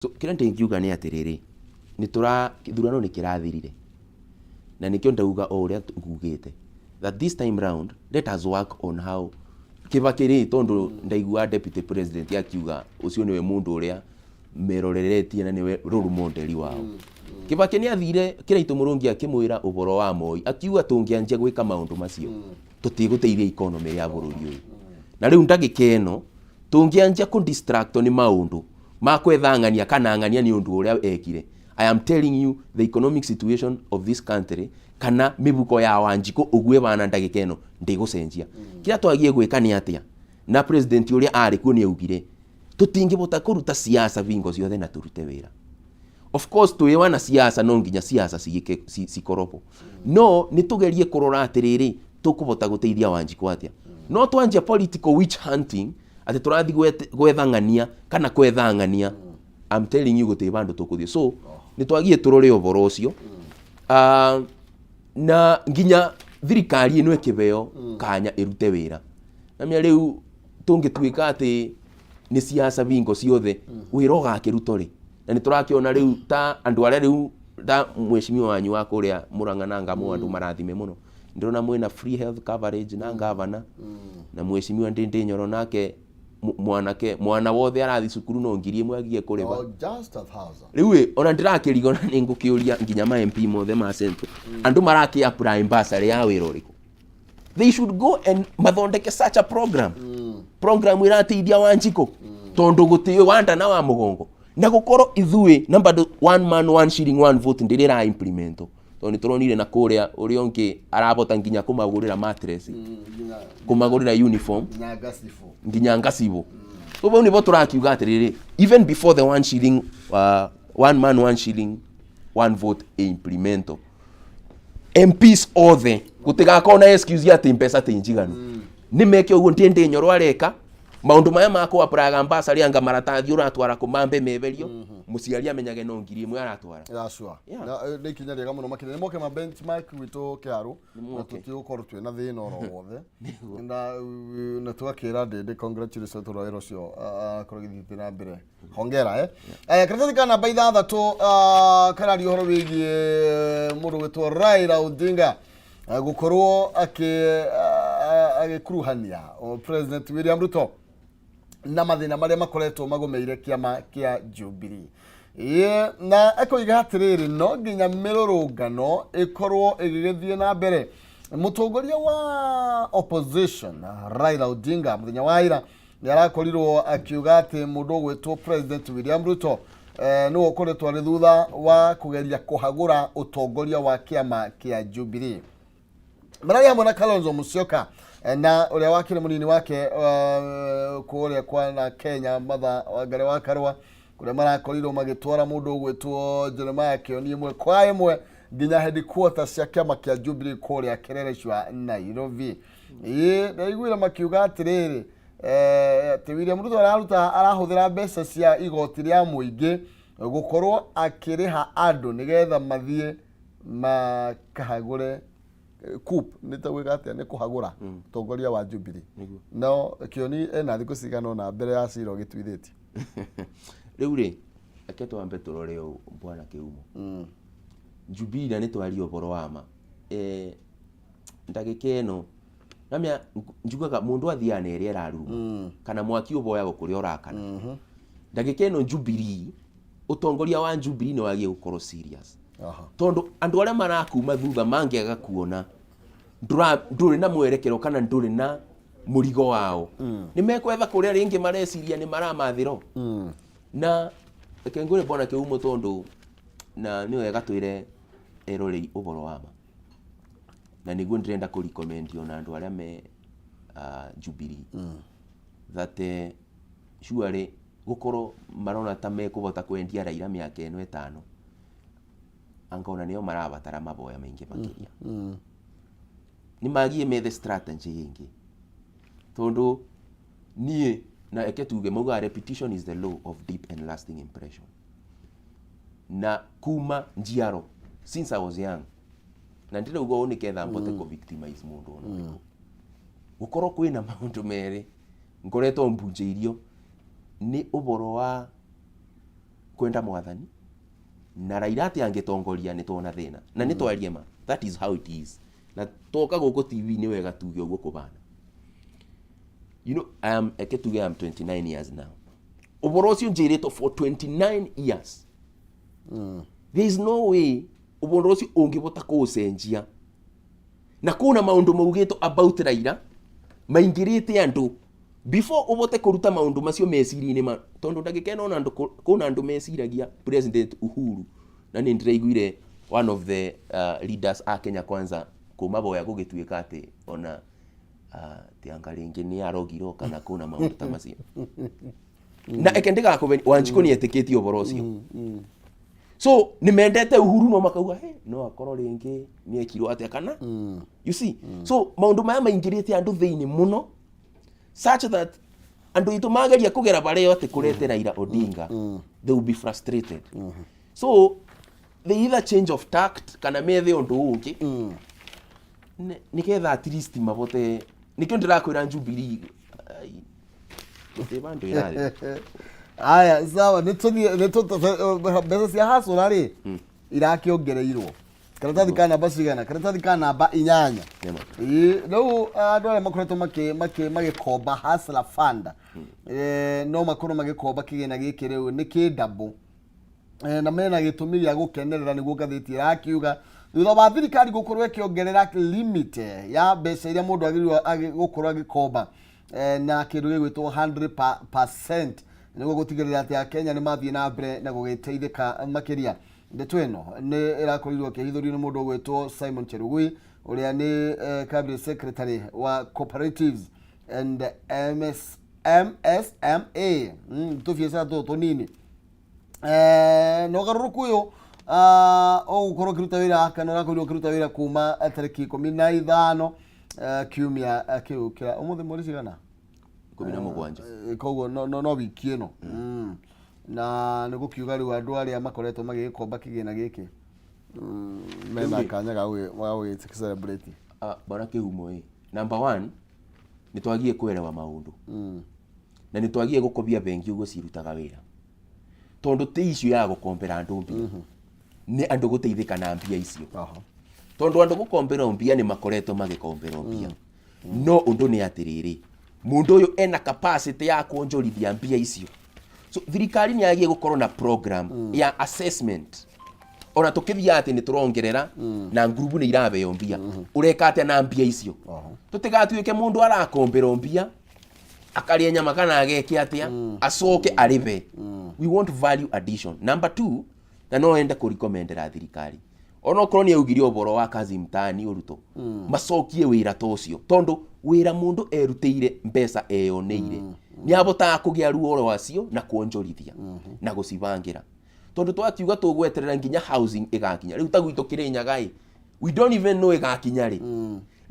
So kĩrĩa ndingiuga nĩ atĩrĩrĩ, nĩ tũra gĩthurano nĩ kĩrathirire, na nĩkĩo ndauga o ũrĩa ngugĩte, that this time round let us work on how Kibaki rĩ, tondũ ndaigua deputy president akiuga ũcio nĩwe mũndũ ũrĩa meroreretie na nĩwe role model wao. Kibaki nĩ athire Kĩraitũ Mũrũngi akĩmwĩra ũhoro wa Moi, akiuga tũngĩanjia gwĩka maũndũ macio tũtigũteithia economy ya bũrũri ũyũ. Na rĩu ndagĩka ĩno tũngĩanjia kũ distract nĩ maũndũ ma kwetha ng'ania kana ng'ania nĩ ũndũ ũrĩa ekire, I am telling you, the economic situation of this country kana mĩbuko ya Wanjikũ ũguo ĩbana ndagĩka ĩno ndĩgũcenjia. Kĩrĩa twagie gwĩka nĩ atĩa, na president ũrĩa arĩ kuo nĩ augire tũtingĩbota kũruta siasa bingo ciothe na tũrute wĩra. Of course twĩ wana siasa, no nginya siasa ciĩke cikorwo, no nĩ tũgerie kũrora atĩrĩrĩ, tũkũbota gũteithia Wanjikũ atĩa. No twanjia political witch hunting atĩ tũrathiĩ gwetha ng'ania kana kwetha ng'ania, I'm telling you, gũtirĩ vandũ tũkũthiĩ. So nĩ twagie tũrore ũhoro ũcio. Ah, na nginya thirikari ĩno ĩkĩbeo kanya ĩrute wĩra na mĩa rĩu tũngĩtuĩka atĩ nĩ siasa bingo ciothe, wĩra ũgakĩrutwo rĩ? Na nĩ tũrakĩona rĩu ta andũ arĩa rĩu ta mheshimiwa wanyu wa kũrĩa Murang'a na Ngamu, andũ marathime mũno, ndĩrona mwĩna free health coverage na gavana na mheshimiwa Ndindi Nyoro nake mwanake mwana wothe arathi cukuru no 1,000 agie kũrĩba. Oh, just 1,000. Rĩu ĩ, ona ndĩrakĩrigo na nĩ ngũkĩũria nginya ma MP mothe ma Central, andũ marakĩ apply bursary ya wĩra ũrĩkũ? They should go and mathondeke such a program ĩrateithia Wanjikũ, tondũ gũtĩ wanda na wa mũgongo na gũkorwo ithuĩ na bado one man one shilling one vote ndĩrĩ ra implement, tondũ nĩ tũronire na kũrĩa ũrĩa ũngĩ arabota nginya kũmagũrĩra mattress, Nginya kũmagũrĩra uniform, nginya ngacibũ. Nginya ngacibũ. So bau nĩbo tũrakiuga atĩrĩrĩ, even before the one shilling one man one shilling one vote implemento, MPs othe gũtigakorwo na excuse atĩ mbeca ti njiganu, nĩ meke ũguo Ndindi Nyoro areka. Maũndũ maya ma kũ-apply bursary anga maratathi ũratwara kũmambe meberio, mũciari amenyage no 1,000 aratwara. Yeah, sure. Yeah. Na nĩ ikinya rĩega mũno makĩria nĩ moke ma benchmark gwitũ Kĩharũ na moke. Tũtigũkorwo twĩna thĩna oro wothe na tũgakĩra Ndĩndĩ congratulations tondũ wĩra ũcio akorwo gĩthiĩte na mbere, hongera eh. Aya, karatathi ka namba 6 kararia ũhoro wĩgiĩ mũndũ gwĩtwo Raila Odinga gũkorwo agĩkuruhania President William Ruto na mathĩna marĩa makoretwo magũmĩire kĩama kĩa Jubilee. Ĩĩ, na akoiga atĩrĩrĩ, no nginya mĩrũrũngano ĩkorwo ĩgĩgĩthiĩ na mbere. Mũtongoria wa opposition Raila Odinga mũthenya wa ira nĩ arakorirwo akiuga atĩ mũndũ ũgwĩtwo President William Ruto nĩwe ũkoretwo arĩ thutha wa kũgeria kũhagũra ũtongoria wa kĩama kĩa Jubilee. Mararĩ hamwe na Kalonzo Musyoka na ũrĩa wakĩrĩ mũnini wake kũrĩa kwa na Kenya, Martha Wangari wa Karua, kũrĩa marakorirwo magĩtwara mũndũ ũgwĩtwo Jeremiah Kĩoni ĩmwe kwa ĩmwe nginya headquarters cia kĩama kĩa Jubilee kũrĩa Kileleshwa, Nairobi. Ĩĩ, ndaiguire makiuga atĩrĩrĩ, atĩ William Ruto araruta arahũthĩra mbeca cia igoti rĩa mũingĩ gũkorwo akĩrĩha andũ nĩgetha mathiĩ makahagũre coup. Nĩ ta gwĩka atĩa? Nĩ kũhagũra ũtongoria wa Jubilee. No Kĩoni ena thikũ cigana ũna mbere ya cira ũgĩtuithĩtie. Rĩu rĩ, reke twambe tũrore ũũ, bwana Kĩhumo. Jubilee, na nĩ twaria ũhoro wa ma, ndagĩka ĩno namĩa njugaga mũndũ athiaga na ĩrĩa ĩraruruma kana mwaki ũboyagwo kũrĩa ũrakana. Ndagĩka ĩno Jubilee, ũtongoria wa Jubilee nĩ wagiĩ gũkorwo serious, tondũ andũ arĩa marakuma thutha mangĩaga kuona ndũrĩ na mwerekero kana ndũrĩ na mũrigo wao, nĩ mekwetha kũrĩa rĩngĩ mareciria nĩ maramathĩro. Na reke ngwĩre, bwana Kĩhumo, tondũ na nĩ wega twĩre erorei ũhoro wa ma, na nĩguo ndĩrenda kũ recommend ona andũ arĩa me Jubilee that surely gũkorwo marona ta mekũhota kwendia Raila mĩaka ĩno 5, anga ona nĩo marabatara maboya maingĩ makĩria. Nĩ magie methe strategy ĩngĩ, tondũ niĩ na eke tuge maugaga repetition is the law of deep and lasting impression, na kuma njiaro, since I was young, na ndĩrauga ũũ nĩgetha mbote kũ victimize mũndũ ona ũrĩkũ, gũkorwo kwĩna maũndũ merĩ ngoretwo mbunjĩirio nĩ ũhoro wa Kwenda mwathani na Raila atĩ angĩtongoria nĩ tuona thĩna na nĩ twarie ma. That is how it is. Na toka gũkũ TV nĩ wega tuge ũguo kũbana. I am, eke tuge I am 29 years now. Ũhoro ũcio njĩrĩtwo for 29 years. There is no way ũhoro ũcio ũngĩbota kũũcenjia. Na kuna maũndũ maugĩtwo about Raila maingĩrĩte andũ before ũbote kũruta maũndũ macio meciria-inĩ ma tondũ ndagĩka ĩno ona andũ kũna andũ meciragia President Uhuru, na nĩ ndĩraiguire one of the leaders a Kenya Kwanza kũmaboya gũgĩtuĩka atĩ ona ti anga rĩngĩ nĩ arogirwo kana kũna maũndũ ta macio. Na eke ndĩgakũmenya Wanjikũ nĩ etĩkĩtie ũhoro ũcio, so nĩ mendete Uhuru no makauga, "Hey, no akorwo rĩngĩ nĩ ekirwo atĩa," kana you see. So maũndũ maya maingĩrĩte andũ thĩinĩ mũno such that andũ aitũ mageria kũgera barĩa atĩ kũrete Raila Odinga, they will be frustrated. So they either change of tact kana methe ũndũ ũngĩ nĩgetha at least mabote. Nĩkĩo ndĩrakwĩra Jubilee, ai, gũtirĩ bandũ ĩrathiĩ. Aya, sawa, nĩ tũthiĩ nĩ mbeca cia hasũra rĩ irakĩongereirwo karatathi ka namba cigana? Karatathi ka namba 8. Nĩma. Ĩĩ, rĩu andũ arĩa makoretwo magĩkomba Hustler Fund, no makorwo magĩkomba kĩgĩna gĩkĩ rĩu nĩ kĩ double. Na mena gĩtũmi gĩa gũkenerera, nĩguo ngathĩti ĩrakiuga, thutha wa thirikari gũkorwo ĩkĩongerera limit ya mbeca iria mũndũ agĩrĩirwo gũkorwo agĩkomba na kĩndũ gĩgwĩtwo 100% nĩguo gũtigĩrĩra atĩ Akenya nĩ mathiĩ na mbere na gũgĩteithĩka makĩria. Ndeto ĩno nĩ ĩrakorirwo ĩkĩhithũrio nĩ mũndũ ũgwĩtwo Simon Cherugui, ũrĩa nĩ cabinet secretary wa cooperatives and MS, MSMA, tũbiacara tũtũ tũnini. Na ũgarũrũku ũyũ ũgũkorwo ũkĩruta wĩra kana ũrakorirwo ũkĩruta wĩra kuma tarĩki 15, kiumia kĩu kĩra ũmũthĩ mweri cigana? 17. Koguo no wiki ĩno. Na nĩ gũkiuga rĩu andũ arĩa makoretwo magĩgĩkomba kĩgĩna gĩkĩ mena kanya ga gũgĩ celebrate. Ah, bwana Kĩhumo, ĩ number one nĩ twagie kuelewa maũndũ na nĩ twagie gũkobia bengi ũguo cirutaga wĩra, tondũ ti icio ya gũkombera andũ mbia, nĩ andũ gũteithĩka na mbia icio. Tondũ andũ gũkomberwo mbia nĩ makoretwo magĩkomberwo mbia, no ũndũ nĩ atĩrĩrĩ, mũndũ ũyũ ena capacity ya kuonjorithia mbia icio. So thirikari nĩ yagie gũkorwo na program ya assessment. Ona tũkĩthiaga atĩ nĩ tũrongerera na ngurubu nĩ irabeo mbia, ũreka atĩa na mbia icio? Tũtigatuĩke mũndũ arakomberwo mbia akarĩa nyama kana ageke atĩa acoke arĩbe. We want value addition. Number two, na no ende kũrecommendera thirikari, onokorwo nĩ augire ũboro wa kazi mtaani, ũruto macokie wĩra ta ũcio, tondũ wĩra mũndũ erutĩire mbeca eyoneire nĩ abotaga kũgĩa ruo rwacio na kuonjorithia na gũcibangĩra, tondũ twakiuga tũgweterera nginya housing ĩgakinya rĩu ta gwitũ Kĩrĩnyaga ĩ, we don't even know ĩgakinya rĩ.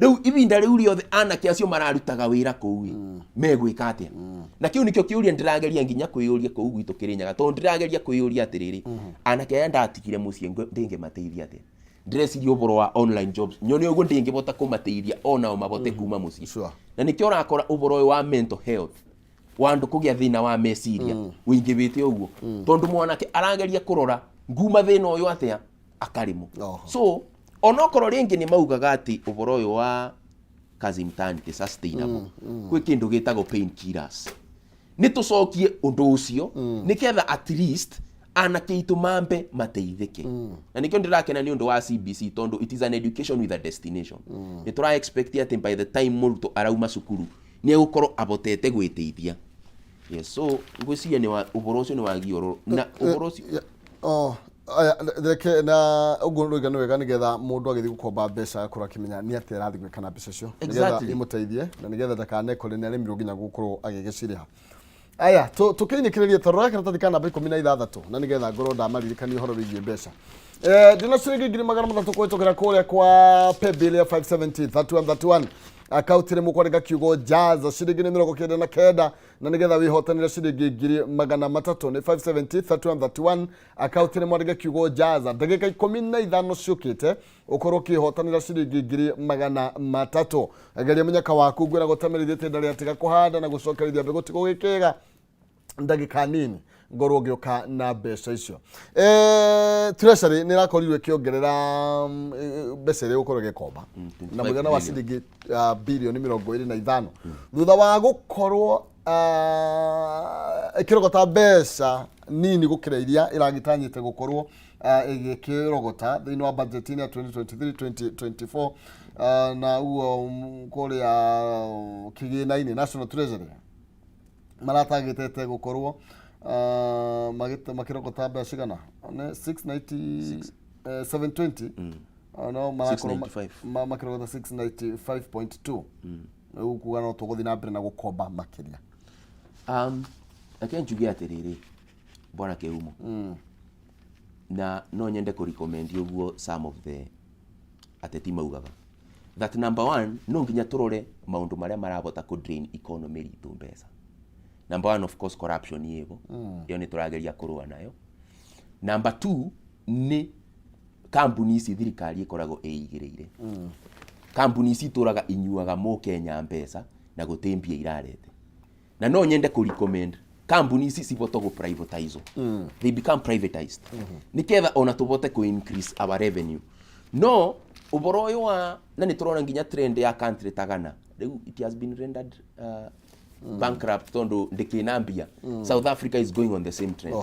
Rĩu ibinda rĩu rĩothe anake acio mararutaga wĩra kũu ĩ megwĩka atĩa? Na kĩu nĩkĩo kĩũria ndĩrageria nginya kwĩyũria kũu gwitũ Kĩrĩnyaga, tondũ ndĩrageria kwĩyũria atĩrĩrĩ, anake aya ndatigire mũciĩ ndĩngĩmateithia atĩa? Ndĩreciria ũhoro wa online jobs, nyone ũguo ndĩngĩbota kũmateithia onao mabote kuma mũciĩ. Na nĩkĩo ũrakora ũhoro ũyũ wa mental health wa andũ kũgĩa thĩna wa meciria wĩingĩhĩte ũguo, tondũ mwanake arageria kũrora nguma thĩna ũyũ atĩa akarĩmwo. So onokorwo rĩngĩ nĩ maugaga atĩ ũhoro ũyũ wa kazi mtaani ti sustainable, kwĩ kĩndũ gĩtagwo pain killers. Nĩ tũcokie ũndũ ũcio nĩgetha at least anake aitũ mambe mateithĩke. Na nĩkĩo ndĩrakena nĩ ũndũ wa CBC, tondũ it is an education with a destination. Nĩ tũra expect atĩ by the time mũrutwo arauma cukuru nĩ egũkorwo abotete gwĩteithia. Yes, so ngwĩciria nĩ ũhoro ũcio nĩ wagiĩ na ũhoro ũcio. Oh, aya, reke na ũguo rũiga nĩ wega, nĩgetha mũndũ agĩthiĩ gũkomba mbeca agakorwo akĩmenya nĩ atĩa arathiĩ gwĩka na mbeca icio, nĩgetha imũteithie na nĩgetha ndakanekore nĩ aremirwo nginya gũkorwo agĩgĩcirĩha. Aya, tũkĩinĩkĩrĩrie, tarora karatathi ka namba 16, na nĩgetha ngorwo ndamaririkania ũhoro wĩgiĩ mbeca. Ndĩna ciringi 300,000 kũhĩtũkĩra kũrĩa kwa paybill ya 570 31 31, akaunti nĩ mũkwandĩka kiugo jaza, ciringi nĩ 99, na nĩgetha wĩhotanĩre ciringi 300,000. Nĩ 570 31 31, akaunti nĩ mwandĩke kiugo jaza. Ndagĩka 15 ciũkĩte ũkorwo ũkĩhotanĩra ciringi 300,000. Geria mũnyaka waku. Ngwĩra gũtemerithia itinda rĩa tiga kũhanda na gũcokerithia mbegũ tigo gĩkĩga ndagĩka nini. Ngorwo ngĩũka na mbeca icio. Treasury nĩ ĩrakorirwo ĩkĩongerera mbeca iria ĩgũkorwo ĩgĩkomba na 25 mũigana wa billion. ciringi birioni 25 thutha wa gũkorwo ĩkĩrogota mbeca nini gũkĩra iria ĩragĩtanyĩte gũkorwo ĩgĩkĩrogota thĩinĩ wa budget-inĩ ya 2023 2024, na ũguo kũrĩa kĩgĩna-inĩ National Treasury maratagĩtete gũkorwo makĩrogota mbeca cigana? Nĩ 690, 720. No marakorwo 695. Makĩrogota 695.2. Rĩu kuga no tũgũthiĩ na mbere na gũkomba makĩria. Reke njuge atĩrĩrĩ, bwana Kĩhumo, na no nyende kũ recommend ũguo some of the ateti maugaga that number one, no nginya tũrore maũndũ marĩa marabota kũ drain economy ritũ mbeca. Number one, of course, corruption ĩvo, ĩyo nĩ tũrageria kũrũa nayo. Number two nĩ kambuni ici thirikari ĩkoragwo ĩigĩrĩire. Kambuni ici itũraga inyuaga mũkenya mbeca na gũtĩ mbia irarete, na no nyende kũ recommend kambuni ici ciboto gũ privatizwo, they become privatized, niketha ona tũbote kũ increase our revenue. No ũboro ũyũ wa na nĩ tũrona nginya trend ya country ta Ghana rĩu, it has been rendered bankrupt tondũ ndĩkĩna mbia. South Africa is going on the same trend.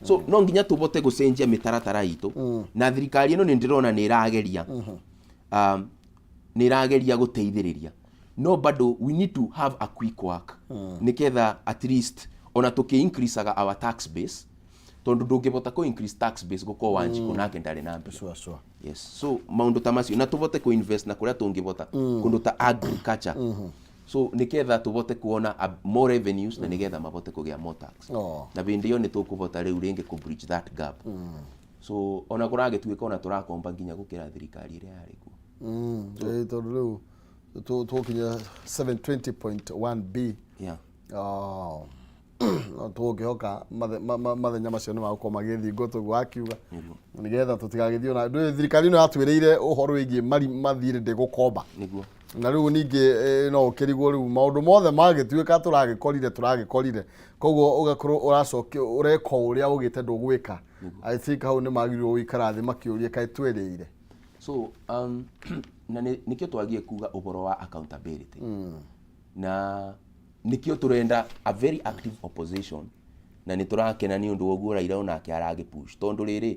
So no nginya tũbote gũcenjia mĩtaratara itũ, na thirikari ĩno nĩ ndĩrona nĩ ĩrageria, nĩ ĩrageria gũteithĩrĩria, no bado we need to have a quick work nĩgetha at least ona tũkĩ increaseaga our tax base, tondũ ndũngĩbota kũ increase tax base gũkorwo Wanjikũ nake ndarĩ na mbia. Sure, sure. Yes, so maũndũ ta macio, na tũbote kũ invest na kũrĩa tũngĩbota, kũndũ ta agriculture, so nĩgetha tũbote kuona more revenues na nĩgetha mabote kũgĩa more tax. Na hĩndĩ ĩyo nĩ tũkũbota rĩu rĩngĩ kũ bridge that gap. So ona kũragĩtuĩka ona tũrakomba nginya gũkĩra thirikari ĩrĩa yarĩ kuo. Tondũ rĩu tũkinya 720.1 b. Oh. No tũgũkĩhoka mathenya macio nĩ magũkorwo magĩthingwo tũguo akiuga, nĩgetha tũtigagĩthiĩ ona ndũĩ thirikari ĩno yatwĩrĩire ũhoro wĩgiĩ mathirĩ ndĩgũkomba. Na rĩu ningĩ no ũkĩrigwo rĩu maũndũ mothe magĩtuĩka tũragĩkorire, koguo ũgakorwo ũracokia ũreka o ũrĩa ũgĩte ndũgwĩka. I think hau nĩ magĩrĩirwo gũikara thĩ makĩũrie kaĩ twĩrĩire. So na nĩkĩo twagie kuga ũhoro wa accountability, na nĩkĩo tũrenda a very active opposition, na nĩ tũrakena nĩ ũndũ wa ũguo Raila onake aragĩ push, tondũ rĩrĩ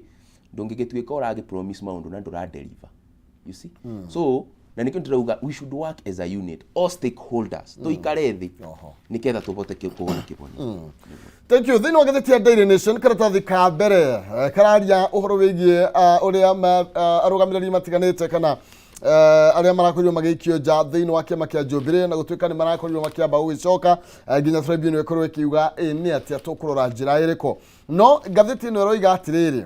ndũngĩgĩtuĩka ũragĩ promise maũndũ na ndũra deliver, you see? So na nĩkĩo ndĩrauga we should work as a unit, all stakeholders, tũikare thĩ nĩgetha tũbote kuona kĩhonia. Thank you. Thĩinĩ wa ngathĩti ya Daily Nation, karatathi ka mbere kararia ũhoro wĩgiĩ ũrĩa arũgamĩrĩri matiganĩte kana arĩa marakorirwo magĩikio nja thĩinĩ wa kĩama kĩa Jubilee, na gũtuĩka nĩ marakorirwo makĩamba gũgĩcoka, nginya tribunal ĩkorwo ĩkiuga ĩ nĩ atĩa tũkũrora njĩra ĩrĩkũ. No ngathĩti ĩno ĩroiga atĩrĩrĩ,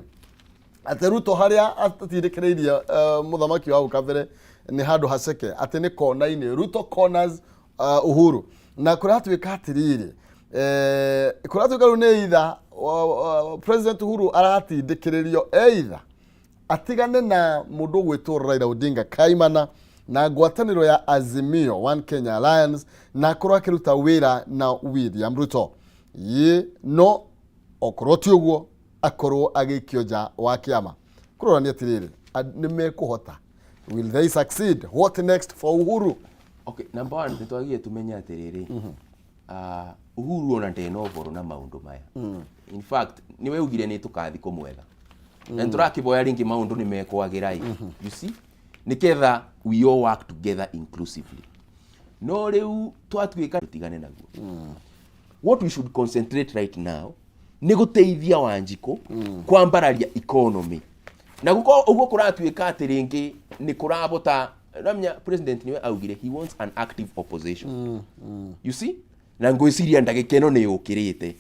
atĩ Ruto harĩa atindĩkĩrĩirie mũthamaki wa hau kabere nĩ handũ haceke, atĩ nĩ kona-inĩ, Ruto corners Uhuru, na kũratuĩka atĩrĩrĩ, kũratuĩka rĩu nĩ either President Uhuru aratindĩkĩrĩrio either atigane na mũndũ ũgwĩtwo Raila Odinga Kaimana na ngwatanĩro ya Azimio One Kenya Alliance, na akorwo akĩruta wĩra na William Ruto, ĩ no okorwo ti ũguo akorwo agĩikio nja wa kĩama. Kũrorania atĩrĩrĩ, nĩ mekũhota? Will they succeed? What next for Uhuru? Okay, number one, nĩ twagie tumenye atĩrĩrĩ, Uhuru ona ndena ũhoro na maũndũ maya. In fact, nĩwe ugire nĩ tũkathi kũmwetha, na nĩtũrakĩboya rĩngĩ maũndũ nĩ mekwagĩra ĩ, you see, nĩketha we all work together inclusively. No rĩu twatuĩka tũtigane naguo, what we should concentrate right now nĩ gũteithia Wanjikũ kwambararia economy, na gũkorwo ũguo kũratuĩka atĩ rĩngĩ nĩ kũrabota ramenya president niwe augire he wants an active opposition, you see? Na ngwĩciria ndagĩka ĩno nĩ yũkĩrĩte.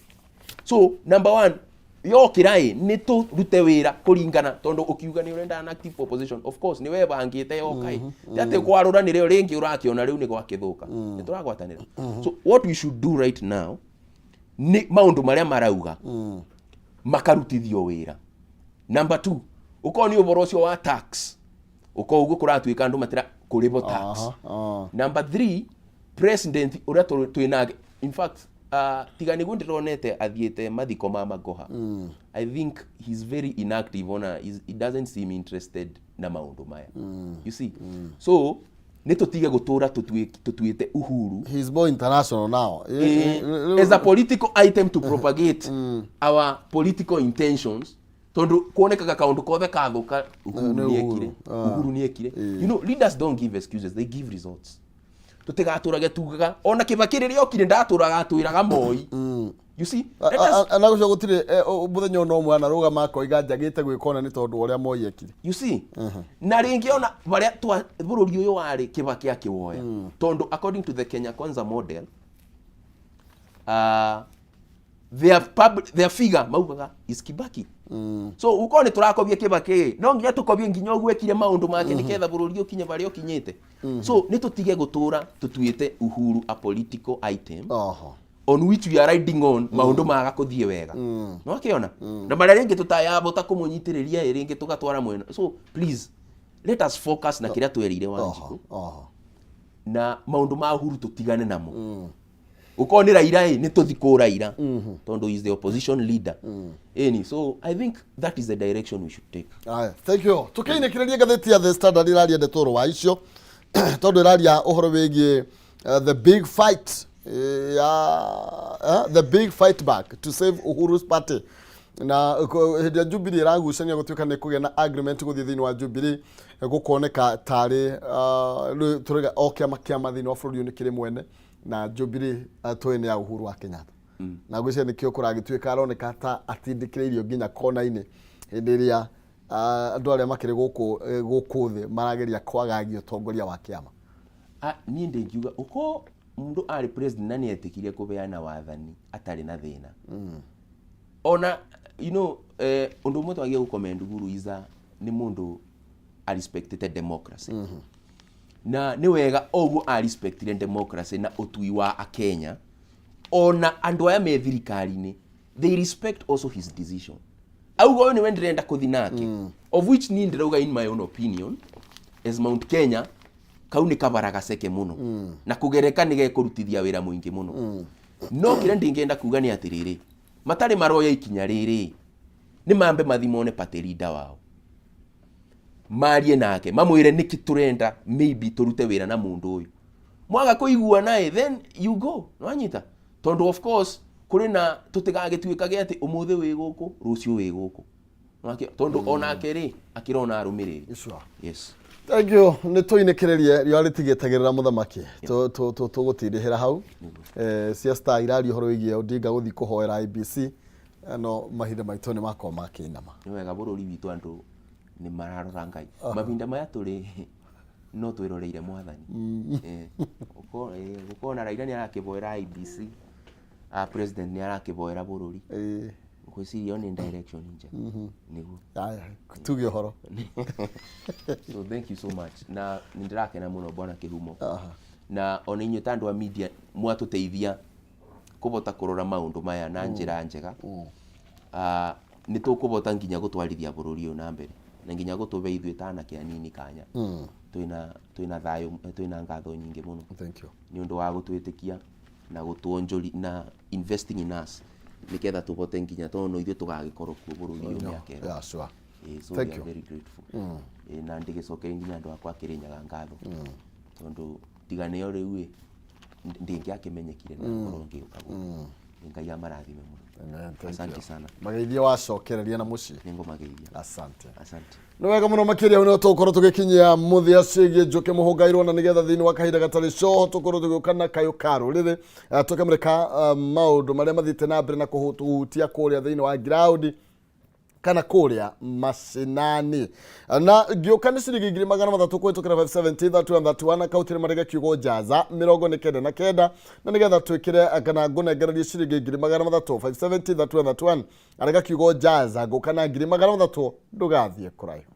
So number one, yokĩra ĩ nĩ tũrute wĩra kũringana, tondũ ũkiuga nĩ ũrenda an active opposition, of course nĩ webangĩte yoka ĩ, ti atĩ kwarũra nĩrĩo rĩngĩ ũrakĩona rĩu nĩ gwakĩthũka, nĩ tũragwatanĩra. So what we should do right now nĩ maũndũ marĩa marauga makarutithio wĩra. Number two, ũkorwo nĩ ũhoro ũcio wa tax, ũkorwo ũguo kũratuĩka andũ matira kũrĩbwo tax. Number three, president ũrĩa twĩ nake, in fact, Tiga nĩguo ndĩronete athiĩte mathiko ma Magoha. I think he's very inactive ona he doesn't seem interested na maũndũ maya. You see? So nĩ tũtige gũtũra tũtuĩte Uhuru He's more international now. As a political item to propagate our political intentions, tondu kuonekaga kaundu kothe kathuka, Uhuru Nĩ nĩ ekire. Uhuru. Uhuru nĩ ekire. Leaders don't give excuses, they give results. Tutigatũrage tugaga ona Kibaki rĩrĩa okire ndatũraga atwĩraga Moi. You see, let us Na gũcio gũtirĩ mũthenya ona ũmwe anarũgama akoiga njagĩte gwĩka ũna nĩ tondũ wa ũrĩa Moi ekire. You see, na rĩngĩ ona barĩa twa bũrũri ũyũ warĩ, Kibaki akĩwoya tondũ according to the Kenya Kwanza model, their figure maugaga is Kibaki. So ukorwo nĩ tũrakobia Kibaki, no nginya tũkobie nginya ũguo ekire maũndũ make nĩgetha bũrũri ũkinye barĩa ũkinyĩte. So nĩ tũtige gũtũra tũtuĩte Uhuru a political item on which we are riding on maũndũ maga kũthiĩ wega. No akĩona na marĩa rĩngĩ tũtayabota kũmũnyitĩrĩria ĩ rĩngĩ tũgatwara mwena. So please let us focus na kĩrĩa twerĩire Wanjikũ na maũndũ ma Uhuru tũtigane namo. Ũkorwo nĩ Raila ĩ, nĩ tũthi kũ Raila tondũ he is the opposition leader ĩni. So I think that is the direction we should take. Aya, thank you. Tukiinĩkĩrĩria, ngathĩti ya The Standard ĩraria ndeto oro wa icio tondũ ĩraria ũhoro wĩgiĩ the big fight ya the big fight back to save Uhuru's party. Na hĩndĩ ya Jubilee ĩragucania gũtuĩka nĩ kũgĩa na agreement gũthiĩ thĩinĩ wa Jubilee, gũkoneka tarĩ rĩu tũrauga o kĩama thĩinĩ wa bũrũri ũyũ nĩ kĩrĩ mwene, na Jubilee tũĩ nĩ ya Uhuru wa Kenyatta, na ngwĩciria nĩkĩo kũragĩtuĩka aroneka ta atindĩkĩrĩirio nginya kona-inĩ hĩndĩ ĩrĩa andũ arĩa makĩrĩ gũkũ thĩ marageria kwagagia ũtongoria wa kĩama. Ah, niĩ ndĩngiuga ũko mũndũ arĩ president na nĩ etĩkirie kũbeana wathani atarĩ na thĩna ona ũndũ ũmwe twagiĩ gũcommend Uhuru is a nĩ mũndũ arespectĩte democracy, na nĩ wega oguo arespectire democracy na ũtui wa akenya. Ona andũ aya me thirikari-inĩ, they respect also his decision. Auga ũyũ nĩwe ndĩrenda kũthi nake, of which niĩ ndĩrauga, in my own opinion as Mount Kenya, kau nĩ kabara gaceke mũno na kũgereka nĩ gekũrutithia wĩra mũingĩ mũno. No kĩrĩa ndingĩenda kuga nĩ atĩrĩrĩ, matarĩ maroya ikinya rĩrĩ, nĩ mambe mathi mone party leader wao, marie nake, mamwĩre nĩkĩ tũrenda maybe tũrute wĩra na mũndũ ũyũ. Mwaga kũiguana ĩ, then you go. Nwanyita? Tondũ of course kũrĩ na tũtigagĩtuĩkage atĩ ũmũthĩ wĩ gũkũ, rũciũ wĩ gũkũ. Tondũ onake rĩ akĩrona arũmĩrĩri. Yes. Thank you. Nĩ tũinĩkĩrĩrie, riũa rĩtigĩtagĩrĩra mũthamaki. Tũgũtindĩhĩra hau. Cia Star iraria ũhoro wĩgiĩ Odinga gũthiĩ kũhoera IEBC, no mahinda maitũ nĩ makorwo makĩinama. Nĩ wega, bũrũri witũ andũ nĩ mararora Ngai mahinda maya tũrĩ, no twĩroreire mwathani. Gũkorwo na Raila nĩ arakĩvoera IEBC, president nĩ arakĩvoera bũrũri, ngwĩciria ĩyo nĩ direction njega nĩguo. Aya, tuge ũhoro. So thank you so much, na nĩ ndĩrakena mũno, bwana Kĩhumo, na ona inyuĩ ta andũ a media mwatũteithia kũbota kũrora maũndũ maya na njĩra njega. Nĩ tũkũbota nginya gũtwarithia bũrũri ũyũ na mbere na nginya gũtũbe ithuĩ ta anake anini kanya. Twĩna thayũ, twĩna ngatho nyingĩ mũno Thank you. Nĩ ũndũ wa gũtwĩtĩkia na gũtuonjori na investing in us nĩgetha tũbote nginya tondũ no ithuĩ tũgagĩkorwo kuo bũrũri ũyũ mĩaka ĩno. So Thank we are you. very grateful. Na ndĩgĩcokerie nginya andũ akwa Kĩrĩnyaga ngatho tondũ tiga nĩo rĩu ĩ ndĩngĩakĩmenyekire na ngorwo ngĩũka gũkũ. Ngai amarathime mũno. Amen, thank Asante you. sana. Mageithie wacokereria na mũciĩ. Nĩngũmageithia. Asante. Asante. Nĩ wega mũno makĩria. Hau nĩho tũgũkorwo tũgĩkinyia mũthia ciĩgiĩ Njũkĩ Mũhũngairwo, na nĩgetha thĩinĩ wa kahinda gatarĩ coho tũkorwo tũgĩũka na kayũ ka rũrĩrĩ, tũkamũrĩka maũndũ marĩa mathiĩte na mbere na kũhutia kũrĩa thĩinĩ wa ground kana kũrĩa macinani. Na ngĩũka nĩ ciringi 300,000 kũhĩtũkĩra 570 31 31, akaunti marĩge kiugo jaza 99, na nĩgetha twĩkĩre kana ngũnengererie ciringi 300,000. 570 31 31, arega kiugo jaza, ngũka na 300,000. Ndũgathiĩ kũraihu.